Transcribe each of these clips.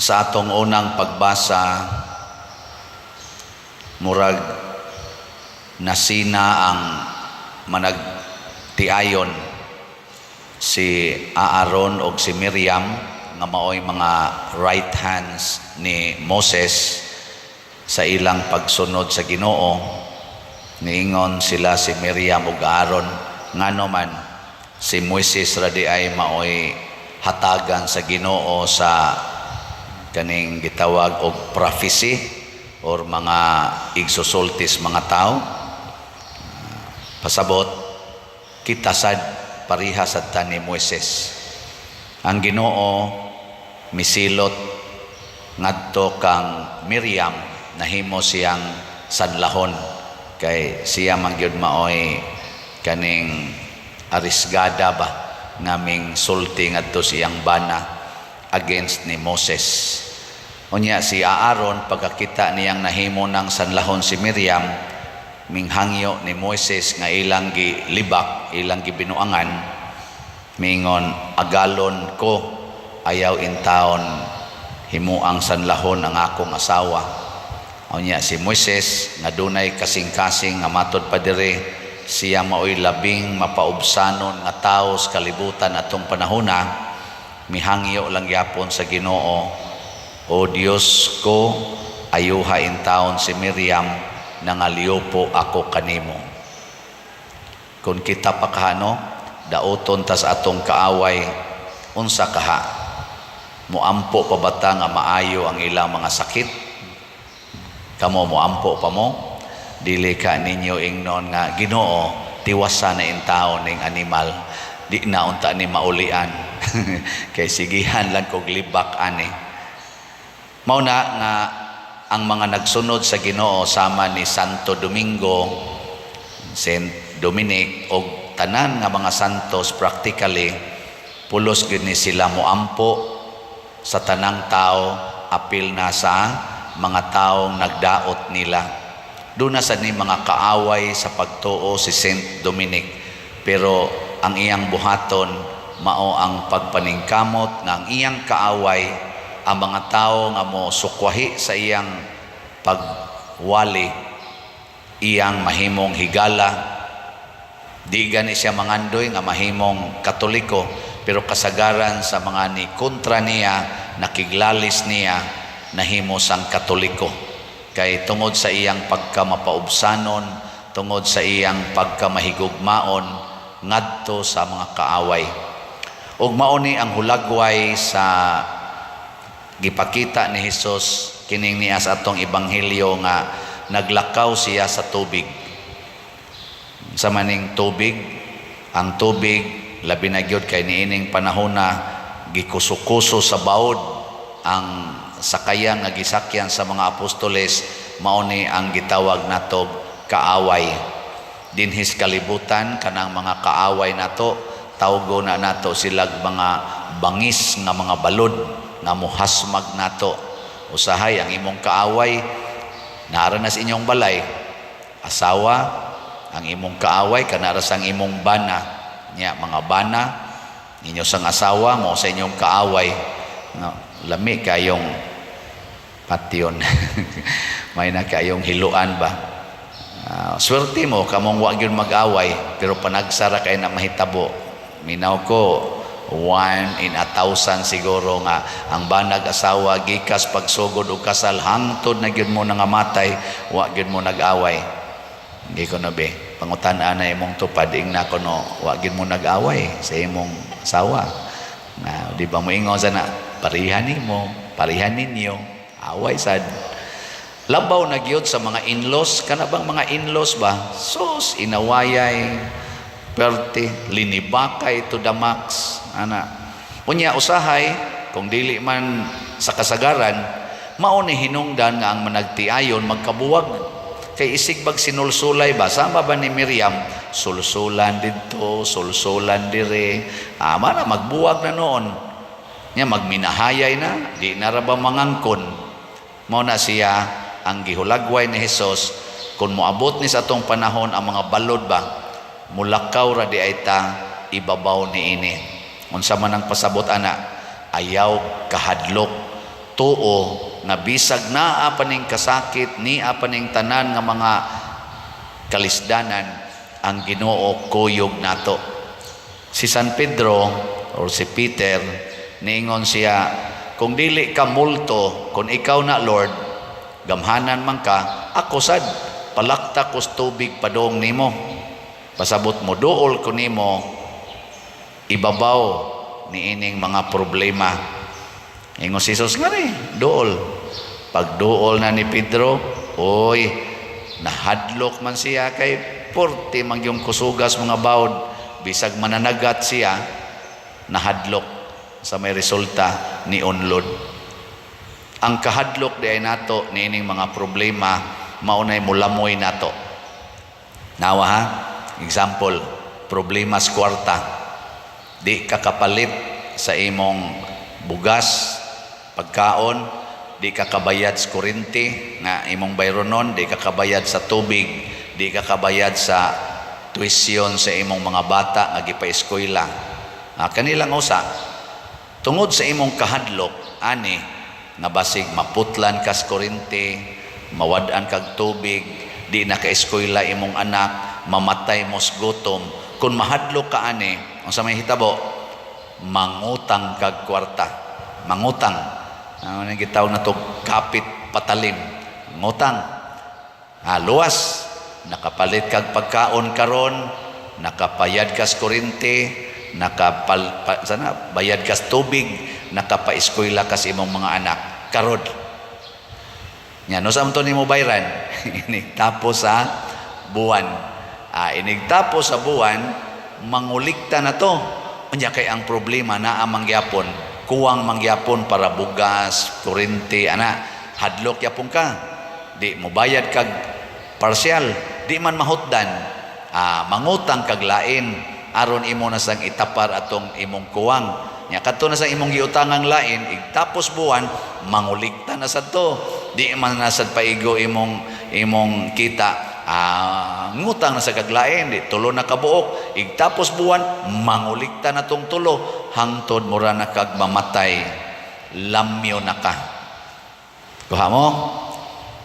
Sa atong unang pagbasa, murag nasina ang managtiayon, si Aaron og si Miriam, nga maoy mga right hands ni Moses sa ilang pagsunod sa Ginoo. Niingon sila, si Miriam ug Aaron, ngano man si Moises ra di ay maoy hatagan sa Ginoo sa kaning gitawag og prophecy or mga igsusultis mga tao? Pasabot, kita sad pareha sad ta ni Moises. Ang Ginoo misilot ngadto kang Miriam, nahimo siyang sanlahon kay siya man gyud maoy kaning arisgada ba nga ming sulti ngadto siyang bana against ni Moses. Unya si Aaron, pagkakita niyang nahimo ng sanlahon si Miriam, minghangyo ni Moises nga ilang gilibak, ilang gibinuangan, mingon, "Agalon ko, ayaw intaon himuang sanlahon ang akong asawa." Unya si Moises nga dunay kasing-kasing nga matod pa dire siya maoy labing mapaubsanon nga tawo sa kalibutan atong panahona, mihangyo lang gyapon sa Ginoo, "O Dios ko, ayuha intaon si Miriam, nangaliupo ako kanimo." Kung kita pa kahano, dauton tas atong kaaway, unsa kaha? Muampo pa bata nga maayo ang ilang mga sakit? Kamo, muampo pa mo? Dili ka ninyo ingnon nga, "Ginoo, tiwasa na intaon ning animal, di na unta ni maulian kay sigihan lang kog libak ani"? Mao na nga ang mga nagsunod sa Ginoo sama ni Santo Domingo, Saint Dominic og tanan nga mga santos, practically pulos gyud ni sila moampo sa tanang tao, apil na sa mga taong nagdaot nila. Doon na sa ni mga kaaway sa pagtuo si Saint Dominic, pero ang iyang buhaton mao ang pagpaningkamot nga ang iyang kaaway, ang mga tao nga mo sukwahi sa iyang pagwali, iyang mahimong higala. Di gani siya mangandoy nga mahimong Katoliko, pero kasagaran sa mga ni kontra niya, nakiglalis niya, nahimo sang Katoliko kay tungod sa iyang pagkamapaubsanon, tungod sa iyang pagkamahigugmaon ngadto sa mga kaaway. Ug mao ni ang hulagway sa gipakita ni Hesus kining niya sa atong ebanghelyo nga naglakaw siya sa tubig. Sa maning tubig, ang tubig, labi na gyud kay niining panahon na gikuso-kuso sa baod ang sakayan nga gisakyan sa mga apostoles, mao ni ang gitawag nato kaaway. Dinhis kalibutan, kanang mga kaaway nato, tawgo na nato silag mga bangis nga mga balod nga muhasmag nato. Usahay ang imong kaaway naara na sa inyong balay, asawa ang imong kaaway, kanara sang imong bana nya, mga bana ninyo sang asawa mo sa inyong kaaway, no? Lami kayong patyon, may na kayong hiluan ba? Swerte mo kamong wa gyud mag-away, pero panagsara kay na mahitabo. Minaw ko, 1 in a 1,000 siguro nga ang banag asawa gikas pagsugod og kasal hangtod na gyud mo nangamatay, wa gyud mo nag-away. Hindi ko na be pangutan-an na imong tupad, ingna ko no, wa gyud mo nag-away sa imong asawa na di ba mo ingon sana parihan nimo, parihan ninyo, away sad. Labaw na gyud sa mga in-laws. Kana bang mga in-laws ba, sus, inawayay perte, linibakay to the max ana. Unya usahay kung dili man sa kasagaran, mao ni hinungdan nga ang managtiayon magkabuwag kay isig bag sinulsulay ba, sama ba ni Miriam, sulsulan didto, sulsulan dire, ama na magbuwag na noon nya, magminahayay na, di na ra ba mangangkon. Mao na siya ang gihulagway ni Hesus, kung moabot ni sa atong panahon ang mga balod ba, mulakaw ra di ay ta ibabaw ni ini. Unsa man ang pasabot ana, ayaw kahadlok. Tuo nga bisag naa pa ning kasakit, nia pa ning tanan nga mga kalisdanan, ang Ginoo kuyog nato. Si San Pedro or si Peter, niingon siya, "Kung dili ka multo, kung ikaw na, Lord, gamhanan man ka, ako sad palakta ko sa tubig padong nimo." Pasabot mo duol ko nimo ibabaw ni ining mga problema. Ingon si Jesus nga ni, "Duol." Pagduol na ni Pedro, oy, nahadlok man siya kay porte man yung kusugas mga bawd, bisag mananagat siya, nahadlok sa may resulta ni unlod. Ang kahadlok di ay nato niining mga problema, maunay mulamoy nato. Nawa ha? Example, problema sa kwarta. Di ka kapalit sa imong bugas, pagkaon, di ka kabayad sa kuryente nga imong bayronon, di ka kabayad sa tubig, di ka kabayad sa tuition sa imong mga bata nga gipa-eskwela. Ah, kanilang usa, tungod sa imong kahadlok ani nga basig maputlan kas kuryente, mawad-an kag tubig, di na ka-eskwela imong anak, mamatay mo sa gutom. Kung mahadlok ka ani, unsa may hitabo? Mangutang kag kwarta. Mangutang. Ano nang gitawag na to, kapit patalim. Ngutang. Ah, luwas. Nakapalit kag pagkaon karon, nakapayad kas kuryente, nakapal pa, sana bayad kas tubig, nakapaeskwela kas imong mga anak karon. Nya no sa to nimo bayran? Inig tapos sa buwan. Ah, inig tapos sa buwan, mangulikta na to. Unya kay ang problema naa mangyapon, kuwang mangyapon para bugas, kuryente, ana, hadlok yapon ka. Di mo bayad kag partial, di man mahutdan. Ah, mangutang kag lain aron imo na sang itapar atong imong kuwang. Nya kadto na sa imong giutangang lain, igtapos buwan, mangulikta na sad to. Di man na sad paigo imong imong kita. Ah, ngutang na sa kaglain, di tulo na kabuok. Igtapos buwan, mangulikta na tong tulo hangtod mura na kag mamatay. Lamyo na ka. Kuha mo?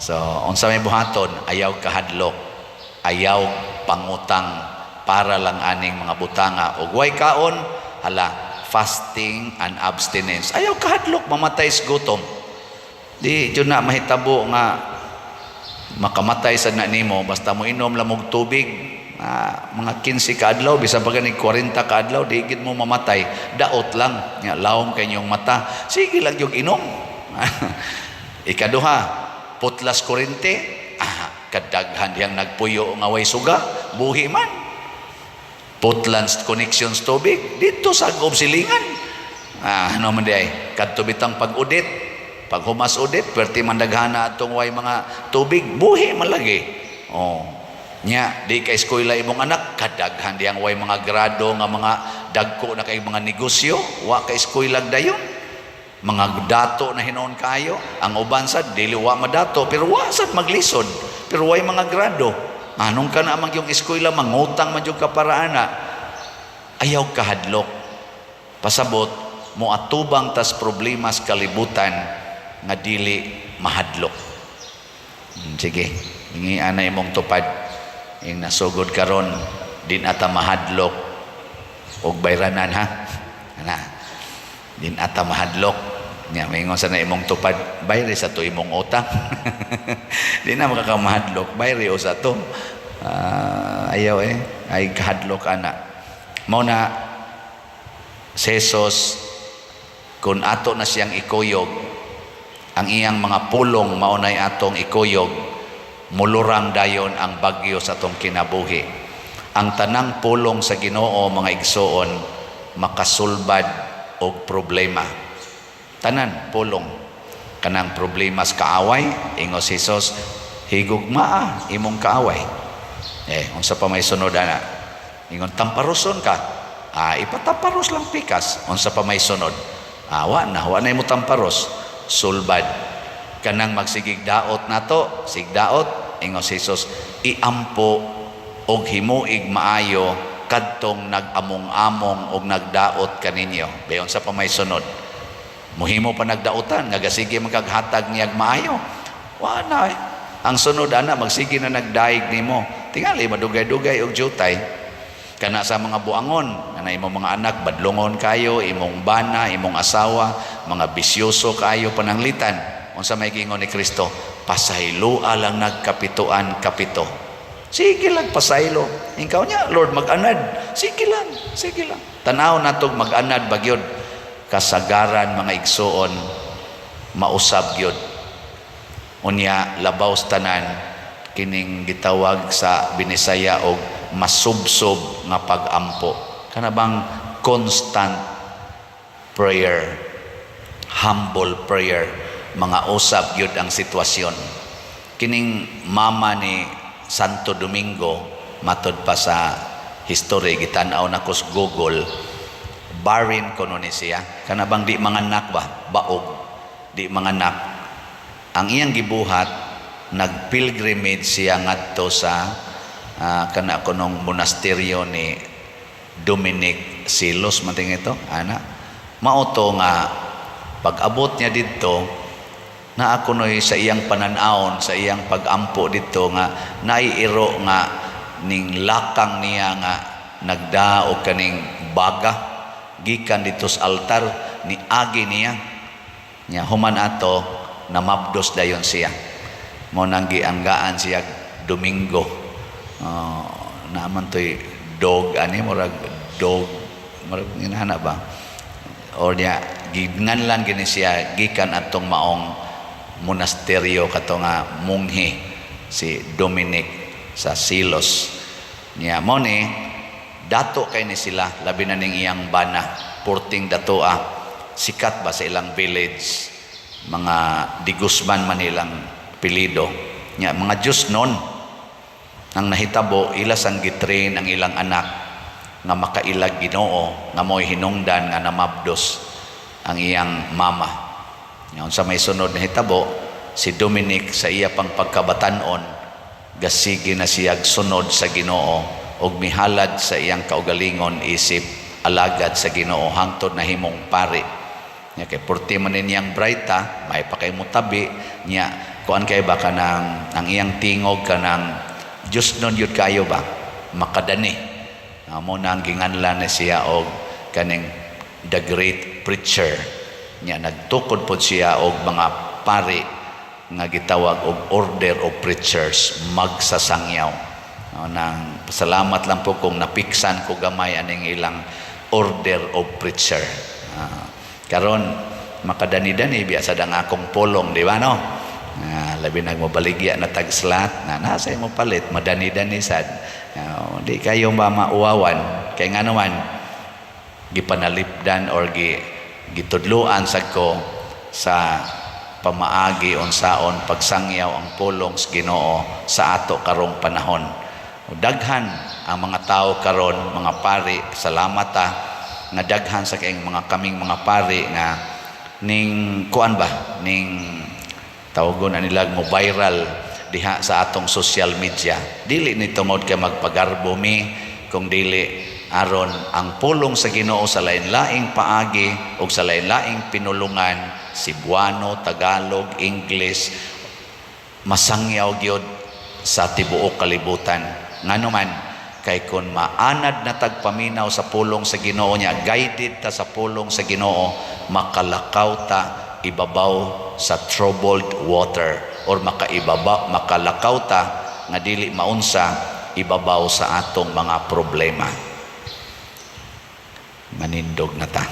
So, unsa may buhaton? Ayaw kahadlok. Ayaw pangutang para lang aning mga butanga. Og way kaon, hala, fasting and abstinence. Ayaw kahadlok, mamatay sa gutom. Di jud na mahitabo nga makamatay sa na nimo basta mo inom lamog tubig, ah, mga 15 ka adlaw, bisan pa gani 40 ka adlaw, di gid mo mamatay. Daot lang nya lawom kay inyong mata, sige lang yung inom. Ikaduha, putlas kuryente. Ah, kadaghan diyang nagpuyo nga way suga, buhi man. Putlan connections tubig dito sa gob silingan. Ah, ano man di ay kadto bitang pag-udit, pag humas udit, perti man daghana atong way mga tubig, buhi man lagi. Oh, nya di ka eskwela imong anak, kadaghan diyang way mga grado nga mga dagko na kay mga negosyo, wa ka eskwela dayon, mga dato na hinuon kayo. Ang uban sad dili wa madato, pero wa sad maglisod, pero way mga grado. Anong ka na man yung eskwela, mangutang man yung ka para ana. Ayaw kahadlok. Pasabot mo atubang tas problemas kalibutan nga dili mahadlok. Sige, hingi ana imong tupad. Ing nasugod karon, din ata mahadlok og bayranan ha. Ana. Din ata mahadlok. Nya maingon sa na imong tupad, bayri sa to imong utang. Di na makakamahadlok, bayri o sa to. Ah, ayaw eh, ay kahadlok ana. Mao na si Jesus, kung ato na siyang ikuyog, ang iyang mga pulong mao nay atong ikuyog, mulurang dayon ang bagyo sa atong kinabuhi. Ang tanang pulong sa Ginoo, mga igsoon, makasulbad og problema. Tanan pulong, kanang problema sa kaaway, ingon si Jesus, "Higugmaa imong kaaway." Eh, unsa pa may sunod ana? Ingon, "Tamparuson ka." Ah, ipatamparos lang pikas. Unsa pa may sunod? Ah, wa na, wa na imo tamparos. Sulbad. Kanang magsigig daot nato, sigdaot, ingon si Jesus, "Iampo og himuig maayo kadtong nag-among-among og nagdaot kaninyo." Bayon sa pa may sunod? Muhimo pa nagdautan nga gasige man kag hatag niyag maayo. Wa na eh. Ang sunod ana magsige na nagdaig nimo. Tingali madugay-dugay og jutay. Kana sa mga buangon, kana imong mga anak badlongon kayo, imong bana, imong asawa, mga bisyoso kayo pananglitan. Unsa may giingon ni Kristo? Pasayloa lang nagkapituan kapito. Sige lang pasaylo. Ikaw niya, Lord, mag-anad. Sige lang, sige lang. Tanaw natog mag-anad bagyod. Kasagaran, mga igsuon, mausab gyud. Unya labaw sa tanan kining gitawag sa Binisaya og masubsob nga pag-ampo. Kana bang constant prayer, humble prayer, mga usab gyud ang sitwasyon. Kining mama ni Santo Domingo, matod pa sa history, gitan-aw nako sa Google, barren kuno ni siya. Kana bang di manganak ba? Baog. Di manganak. Ang iyang gibuhat, nag-pilgrimage siya ngadto sa kana kunong monasteryo ni Dominic Silos man ting ito, ana. Mao to nga pag-abot niya didto, naa kunoy sa iyang panan-awon, sa iyang pag-ampo didto nga naiiro nga ning lakang niya nga nagdaog kaning baga gikan dito sa altar ni agi niya. Nya human ato, namabdos dayon siya. Mo nang gianggaan siya Domingo. Naman to'y dog ani, murag dog, murag inana ba, or niya ginganlan gini siya gikan atong maong monasteryo kato nga munghi si Dominic sa Silos. Niya mo ni dato kay ni sila, labi na ning iyang bana, purting datoa, sikat ba sa ilang village, mga de Guzman man ilang apelyido. Nya mga Diyos nun ang nahitabo, ila sang gitrain ang ilang anak nga makailag Ginoo, nga mo'y hinungdan nga namabdos ang iyang mama. Nya unsa may sunod na hitabo, si Dominic sa iya pang pagkabatanon gasige na siyag sunod sa Ginoo ug mihalad sa iyang kaugalingon isip alagad sa Ginoo hangtod nahimong pari. Nya kay purti man niyang braita, may pa kay mutabi niya, kuan kay ba, kanang ang iyang tingog kanang Diyos nun yun kayo ba makadani. Amo na ang ginganlan na siya og kaning the great preacher. Nya nagtukod pod siya og mga pari nga gitawag og Order of Preachers, magsasangyaw. No, nang pasalamat lang po kung napiksan ko gamay aning ilang Order of Preacher. Karon makadani-dani biya sa dang akong pulong, di ba, no? Labi nag mobaligya na tag slat na nasa imo palit, madani-dani sad. Di kayo ba mauwawan kay nga naman gipanalipdan or gitudluan sad ko sa pamaagi unsaon pagsangyaw ang pulong sa Ginoo sa ato karong panahon. Daghan ang mga tao karon, mga pari, salamat ta nga daghan sa kayong mga kaming mga pari nga ning kuan ba, ning tawagon na nila mo viral diha sa atong social media. Dili ni tungod kay magpagarbo mi, kung dili aron ang pulong sa Ginoo sa lain-laing paagi ug sa lain-laing pinulungan, Cebuano, Tagalog, English, masangyaw gyud sa tibuok kalibutan. Ngano man kay kun maanad na tagpaminaw sa pulong sa Ginoo niya, guided ta sa pulong sa Ginoo, makalakaw ta ibabaw sa troubled water or makaibaba, makalakaw ta nga dili maunsa ibabaw sa atong mga problema. Manindog na ta.